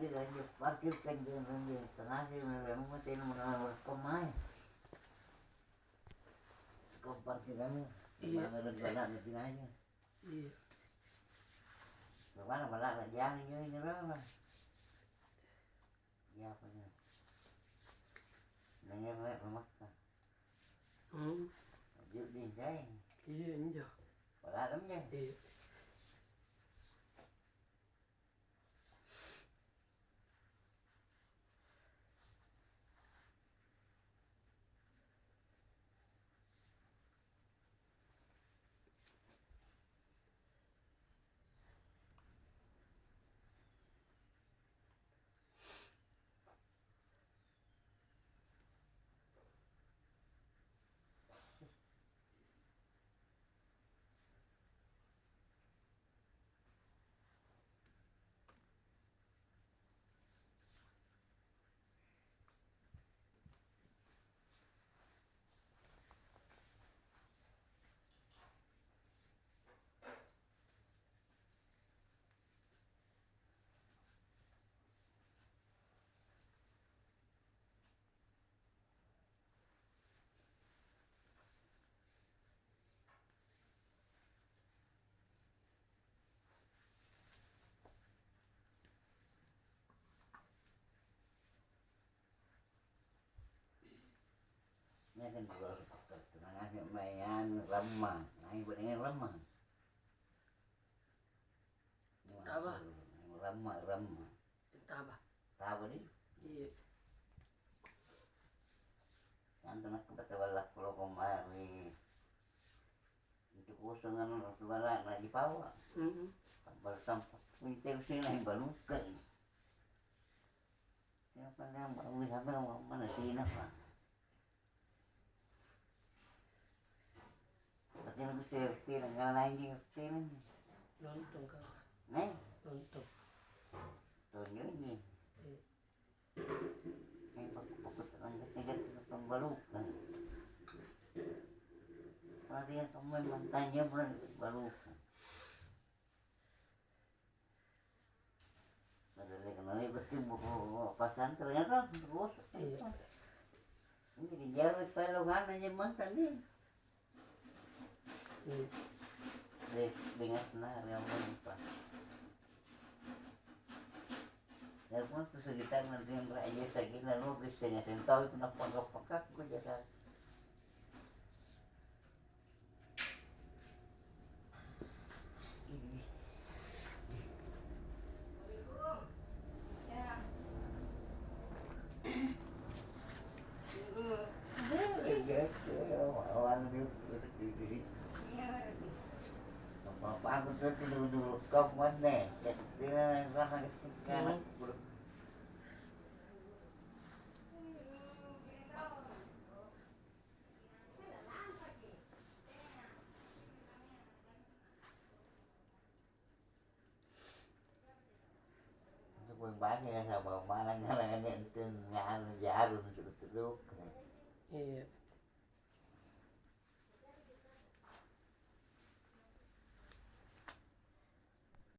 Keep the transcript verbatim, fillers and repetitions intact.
Lanjut parkir kanjeng-kanjeng, tengah sih, memang tena mengenal rekam mai. Kau parkir kami, iya. Mengenal balakna tinaya. Iya. Bagaimana balakna jani nyo ini rara? Iya, apa nya? Nengere rumahka. Hmm. Lanjut di saya. Iya, injo. Balakna nya? Iya. Nia kan dua tunangannya mae anu, ramma. Nai buat dengan ramma. Taba. Ramma, ramma. Taba. Taba di? Iya. Tantu nakku batta ballakko loko mari. Itu kosong anu, tu ballakna dipawa. Mm-mm. Tambal tampak. Minta usai nai balukang. Siapa yang baru sampai mana sini, Pak? Berarti aku serti dengan lain di serti ini. Lontong kau. Nih? Lontong. Tunjuk ini. Iya. Ini pakai-pakai tangan ketiga, pembalukan. Berarti yang teman mantannya pun balukan. Padahal kenalnya pasti buku pasang ternyata gosok. Iya. Ini dijarre pale longana je mantan nih. Iya. Deh, dengan senang ya, apa? Ya, pun tu sekitar nanti yang raja saya kira lo bisa ngasih tahu itu napaka-pakakku jaga. Apa-apa aku tuh dulu-dulu kau mana? Jadi, dia rasakan sekarang. Injo pole bange nasaba' manna ngalangi antu anu jaru untu'-untu' dokkang. Iya.